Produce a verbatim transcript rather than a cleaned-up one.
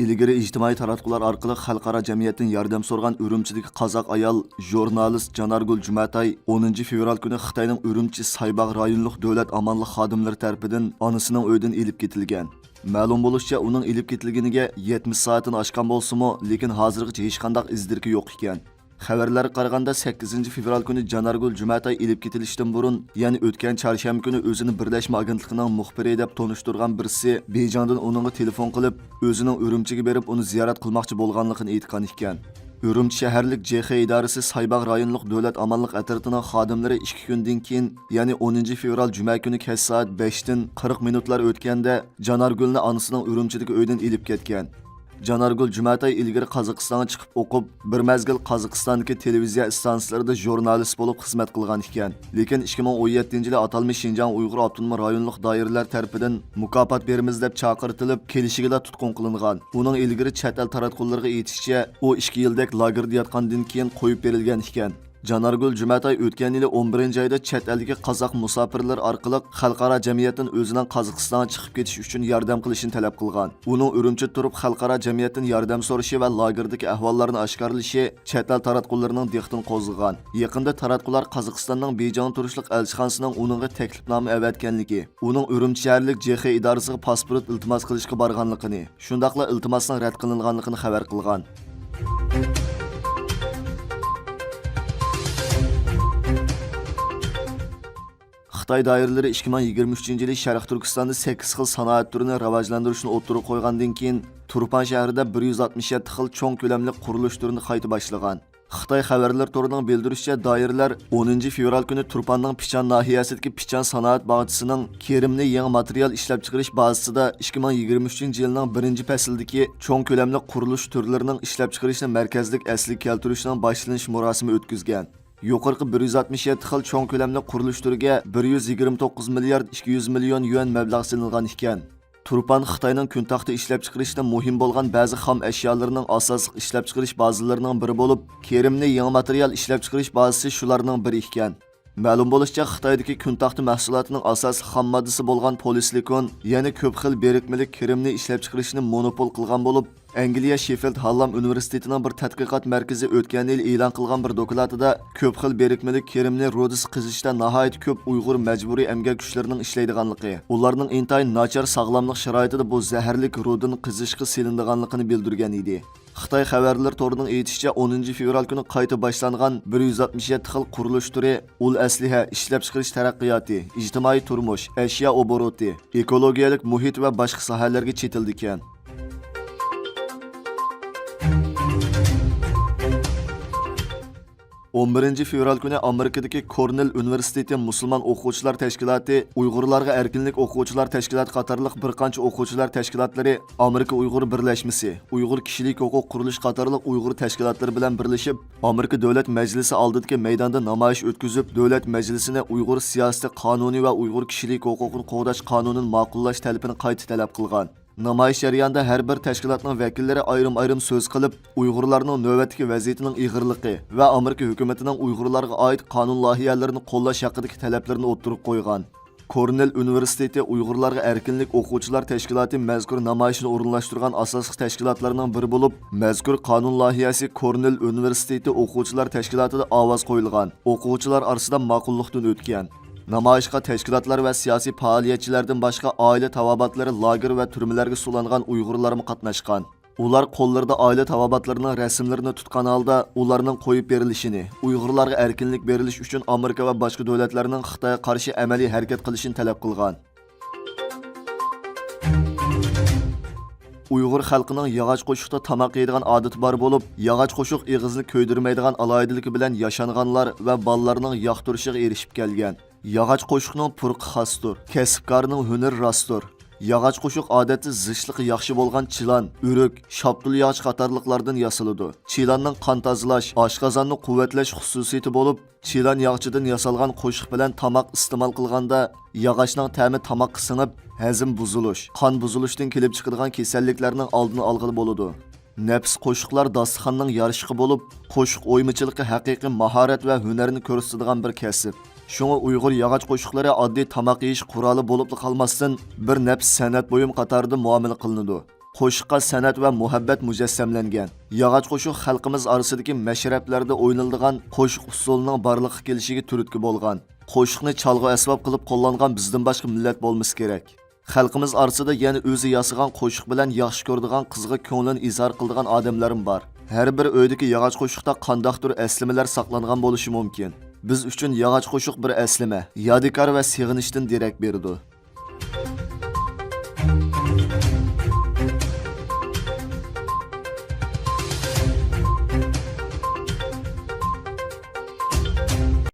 ئىلگىرى ئىجتىمائىي تاراتقۇلار ئارقىلىق خەلقئارا جەمئىيەتتىن ياردەم سورىغان ئۈرۈمچىدىكى قازاق ئايال ژۇرنالىست جانارگۈل جۈمەتاي ئونىنچى فېۋرال كۈنى خىتاينىڭ ئۈرۈمچى سايباغ رايونلۇق دۆلەت ئامانلىق خادىملىرى تەرىپىدىن ئانىسىنىڭ ئۆيىدىن ئېلىپ كېتىلگەن. مەلۇم بولۇشىچە، ئۇنىڭ ئېلىپ كېتىلگىنىگە يەتمىش سائەتتىن ئاشقان بولسىمۇ، لېكىن ھازىرغىچە ھېچقانداق ئىز-دېرىكى يوق ئىكەن. خەۋەرلەرگە قارىغاندا، سەككىزىنچى فېۋرال كۈنى جانارگۈل جۈمەتاي ئېلىپ كېتىلىشتىن بۇرۇن، يەنى ئۆتكەن چارشەنبە كۈنى ئۆزىنى بىرلەشمە ئاگېنتلىقىنىڭ مۇخبىرى دەپ تونۇشتۇرغان بىرسى بېيجىڭدىن ئۇنىڭغا تېلېفون قىلىپ، ئۆزىنىڭ ئۈرۈمچىگە بېرىپ ئۇنى زىيارەت قىلماقچى بولغانلىقىنى ئېيتقان ئىكەن. ئۈرۈمچى شەھەرلىك جې خې ئىدارىسى سايباغ رايونلۇق دۆلەت ئامانلىق ئەترىتىنىڭ خادىملىرى ئىككى كۈندىن كېيىن، يەنى ئونىنچى فېۋرال جۈمە كۈنى كەچ سائەت بەشتىن قىرىق مىنۇتلار ئۆتكەندە، جانارگۈلنى ئانىسىنىڭ ئۈرۈمچىدىكى ئۆيىدىن ئېلىپ كەتكەن. جانارگۈل جۈمەتاي ئىلگىرى قازاقىستانغا چىقىپ ئوقۇپ، بىر مەزگىل قازاقىستاندىكى تېلېۋىزىيە ئىستانسىلىرىدا ژۇرنالىست بولۇپ خىزمەت قىلغان ئىكەن. لېكىن ئىككى مىڭ ئون يەتتىنچى يىلى ئاتالمىش شىنجاڭ ئۇيغۇر ئاپتونوم رايونلۇق دائىرىلەر تەرىپىدىن مۇكاپات بېرىمىز دەپ چاقىرتىلىپ، كېلىشىگىلا تۇتقۇن قىلىنغان. ئۇنىڭ ئىلگىرى چەت ئەل تاراتقۇلىرىغا ئېيتىشىچە، ئۇ ئىككى يىلدەك لاگېردا ياتقاندىن كېيىن قويۇپ بېرىلگەن ئىكەن. جانارگۈل جۈمەتاي ئۆتكەن يىلى ئون بىرىنچى ئايدا چەت ئەلدىكى قازاق مۇساپىرلىرى ئارقىلىق خەلقئارا جەمئىيەتتىن ئۆزىنىڭ قازاقىستانغا چىقىپ كېتىش ئۈچۈن ياردەم قىلىشىنى تەلەپ قىلغان. ئۇنىڭ ئۈرۈمچىدە تۇرۇپ خەلقئارا جەمئىيەتتىن ياردەم سورىشى ۋە لاگېردىكى ئەھۋاللارنى ئاشكارىلىشى چەت ئەل تاراتقۇلىرىنىڭ دىققىتىنى قوزغىغان. يېقىندا تاراتقۇلار قازاقىستاننىڭ بېيجىڭدا تۇرۇشلۇق ئەلچىخانىسىنىڭ ئۇنىڭغا تەكلىپنامە ئەۋەتكەنلىكى، ئۇنىڭ ئۈرۈمچى شەھەرلىك جې خې ئىدارىسىغا پاسپورت ئىلتىماس قىلىشقا بارغانلىقىنى، شۇنداقلا ئىلتىماسنىڭ رەت قىلىنغانلىقىنى خەۋەر قىلغان. خىتاي دائىرىلىرى ئىككى مىڭ يىگىرمە ئۈچىنچى يىلى شەرقىي تۈركىستاندا سەككىز خىل سانائەت تۈرىنى راۋاجلاندۇرۇشنى ئوتتۇرىغا قويغاندىن كېيىن، تۇرپان شەھىرىدە بىر يۈز ئاتمىش يەتتە خىل چوڭ كۆلەملىك قۇرۇلۇش تۈرىنى قايتا باشلىغان. خىتاي خەۋەرلىرى تورىنىڭ بىلدۈرۈشىچە، دائىرىلەر ئونىنچى فېۋرال كۈنى تۇرپاننىڭ پىچان ناھىيەسىدىكى پىچان سانائەت باغچىسىنىڭ كىرىمنى يېڭى ماتېرىيال ئىشلەپچىقىرىش بازىسىدا ئىككى مىڭ يىگىرمە ئۈچىنچى يىلنىڭ بىرىنچى پەسلىدىكى چوڭ كۆلەملىك قۇرۇلۇش تۈرلىرىنىڭ ئىشلەپچىقىرىشنى مەركەزلىك ئەسلىگە كەلتۈرۈشنىڭ باشلىنىش مۇراسىمى ئۆتكۈزگەن. يۇقىرىقى بىر يۈز ئاتمىش يەتتە خىل چوڭ كۆلەملىك قۇرۇلۇش تۈرىگە بىر يۈز يىگىرمە توققۇز مىليارد ئىككى يۈز مىليون يۈەن مەبلەغ سېلىنغان ئىكەن. تۇرپان خىتاينىڭ كۈن تاختا ئىشلەپچىقىرىشتا مۇھىم بولغان بەزى خام ئەشيالىرىنىڭ ئاساسلىق ئىشلەپچىقىرىش بازىلىرىنىڭ بىرى بولۇپ، كىرىمنى يېڭى ماتېرىيال ئىشلەپچىقىرىش بازىسى شۇلارنىڭ بىرى ئىكەن. مەلۇم بولۇشىچە، خىتايدىكى كۈن تاختا مەھسۇلاتىنىڭ ئاساسلىق خام ماددىسى بولغان پولىسلىكون يەنە كۆپ خىل بىرىكمىلىك كىرىمنى ئىشلەپچىقىرىشنى مونوپول قىلغان بولۇپ، ئەنگلىيە شېففىلد ھاللام ئۇنىۋېرسىتېتىنىڭ بىر تەتقىقات مەركىزى ئۆتكەن يىلى ئېلان قىلغان بىر دوكلاتىدا، كۆپ خىل بىرىكمىلىك كىرىمنى رۇدىسى قېزىشتا ناھايىتى كۆپ ئۇيغۇر مەجبۇرىي ئەمگەك كۈچلىرىنىڭ ئىشلەيدىغانلىقى، ئۇلارنىڭ ئىنتايىن ناچار ساغلاملىق شارائىتىدا بۇ زەھەرلىك رۇدىنى قېزىشقا سېلىنىدىغانلىقىنى بىلدۈرگەن ئىدى. خىتاي خەۋەرلىرى تورىنىڭ ئېيتىشىچە، ئونىنچى فېۋرال كۈنى قايتا باشلانغان بىر يۈز ئاتمىش يەتتە خىل قۇرۇلۇش تۈرى ئۇل ئەسلىھە، ئىشلەپچىقىرىش تەرەققىياتى، ئىجتىمائىي تۇرمۇش، ئەشيا ئوبوروتى، ئېكولوگىيەلىك مۇھىت ۋە باشقا ساھەلەرگە چېتىلىدىكەن. ئون بىرىنچى فېۋرال كۈنى ئامېرىكىدىكى كورنېل ئۇنىۋېرسىتېتى مۇسۇلمان ئوقۇغۇچىلار تەشكىلاتى ئۇيغۇرلارغا ئەركىنلىك ئوقۇغۇچىلار تەشكىلاتى قاتارلىق بىر قانچە ئوقۇغۇچىلار تەشكىلاتلىرى، ئامېرىكا ئۇيغۇر بىرلەشمىسى، ئۇيغۇر كىشىلىك ھوقۇق قۇرۇلۇشى قاتارلىق ئۇيغۇر تەشكىلاتلىرى بىلەن بىرلىشىپ، ئامېرىكا دۆلەت مەجلىسى ئالدىدىكى مەيداندا نامايىش ئۆتكۈزۈپ، دۆلەت مەجلىسىنى ئۇيغۇر سىياسىتى قانۇنى ۋە ئۇيغۇر كىشىلىك ھوقۇقىنى قوغداش قانۇنىنى ماقۇللاش تەلىپىنى قايتا تەلەپ قىلغان. نامايىش جەريانىدا ھەر بىر تەشكىلاتنىڭ ۋەكىللىرى ئايرىم-ئايرىم سۆز قىلىپ، ئۇيغۇرلارنىڭ نۆۋەتتىكى ۋەزىيىتىنىڭ ئېغىرلىقى ۋە ئامېرىكا ھۆكۈمىتىنىڭ ئۇيغۇرلارغا ئائىت قانۇن لايىھەلىرىنى قوللاش ھەققىدىكى تەلەپلىرىنى ئوتتۇرىغا قويغان. كورنېل ئۇنىۋېرسىتېتى ئۇيغۇرلارغا ئەركىنلىك ئوقۇغۇچىلار تەشكىلاتى مەزكۇر نامايىشنى ئورۇنلاشتۇرغان ئاساسلىق تەشكىلاتلارنىڭ بىرى بولۇپ، مەزكۇر قانۇن لايىھەسى كورنېل ئۇنىۋېرسىتېتى ئوقۇغۇچىلار تەشكىلاتىدا ئاۋاز قويۇلغان، ئوقۇغۇچىلار ئارىسىدا ماقۇللۇقتىن ئۆتكەن. نامايىشقا تەشكىلاتلار ۋە سىياسىي پائالىيەتچىلەردىن باشقا، ئائىلە تاۋابىئاتلىرى لاگېر ۋە تۈرمىلەرگە سولانغان ئۇيغۇرلارمۇ قاتناشقان. ئۇلار قوللىرىدا ئائىلە تاۋابىئاتلىرىنىڭ رەسىملىرىنى تۇتقان ھالدا، ئۇلارنىڭ قويۇپ بېرىلىشىنى، ئۇيغۇرلارغا ئەركىنلىك بېرىلىشى ئۈچۈن ئامېرىكا ۋە باشقا دۆلەتلەرنىڭ خىتايغا قارشى ئەمەلىي ھەرىكەت قىلىشىنى تەلەپ قىلغان. ئۇيغۇر خەلقىنىڭ ياغاچ قوشۇقتا تاماق يەيدىغان ئادىتى بار بولۇپ، ياغاچ قوشۇق ئېغىزنى كۆيدۈرمەيدىغان ئالاھىدىلىكى بىلەن ياشانغانلار ۋە بالىلارنىڭ ياقتۇرۇشىغا ئېرىشىپ كەلگەن. ياغاچ قوشۇقنىڭ پۇرىقى خاستۇر، كەسىپكارنىڭ ھۈنىرى راستتۇر. ياغاچ قوشۇق ئادەتتە زىچلىقى ياخشى بولغان چىلان، ئۆرۈك، شاپتۇل ياغىچى قاتارلىقلاردىن ياسىلىدۇ. چىلاننىڭ قان تازىلاش، ئاشقازاننى قۇۋۋەتلەش خۇسۇسىيىتى بولۇپ، چىلان ياغىچىدىن ياسالغان قوشۇق بىلەن تاماق ئىستېمال قىلغاندا، ياغاچنىڭ تەمى تاماققا سىڭىپ، ھەزىم بۇزۇلۇش، قان بۇزۇلۇشتىن كېلىپ چىقىدىغان كېسەللىكلەرنىڭ ئالدىنى ئالغىلى بولىدۇ. نەپىس قوشۇقلار داستىخاننىڭ يارىشىقى بولۇپ، قوشۇق ئويمىچىلىقى ھەقىقىي ماھارەت ۋە ھۈنەرنى كۆرسىتىدىغان بىر كەسىپ. شۇڭا ئۇيغۇر ياغاچ قوشۇقلىرى ئاددىي تاماق يېيىش قورالى بولۇپلا قالماستىن، بىر نەپىس سەنئەت بۇيۇمى قاتارىدا مۇئامىلە قىلىنىدۇ. قوشۇققا سەنئەت ۋە مۇھەببەت مۇجەسسەملەنگەن. ياغاچ قوشۇق خەلقىمىز ئارىسىدىكى مەشرەپلەردە ئوينىلىدىغان قوشۇق ئۇسسۇلىنىڭ بارلىققا كېلىشىگە تۈرتكە بولغان. قوشۇقنى چالغۇ ئەسۋاب قىلىپ قوللانغان بىزدىن باشقا مىللەت بولمىسا كېرەك. خەلقىمىز ئارىسىدا يەنە ئۆزى ياسىغان قوشۇق بىلەن ياخشى كۆرىدىغان قىزغا كۆڭلىنى ئىزھار قىلىدىغان ئادەملەرمۇ بار. ھەر بىر ئۆيدىكى ياغاچ قوشۇقتا قانداقتۇر ئەسلىمىلەر ساقلانغان بولۇشى مۇمكىن. بىز ئۈچۈن ياغاچ قوشۇق بىر ئەسلىمە، يادىكار ۋە سېغىنىشتىن دېرەك بېرىدۇ.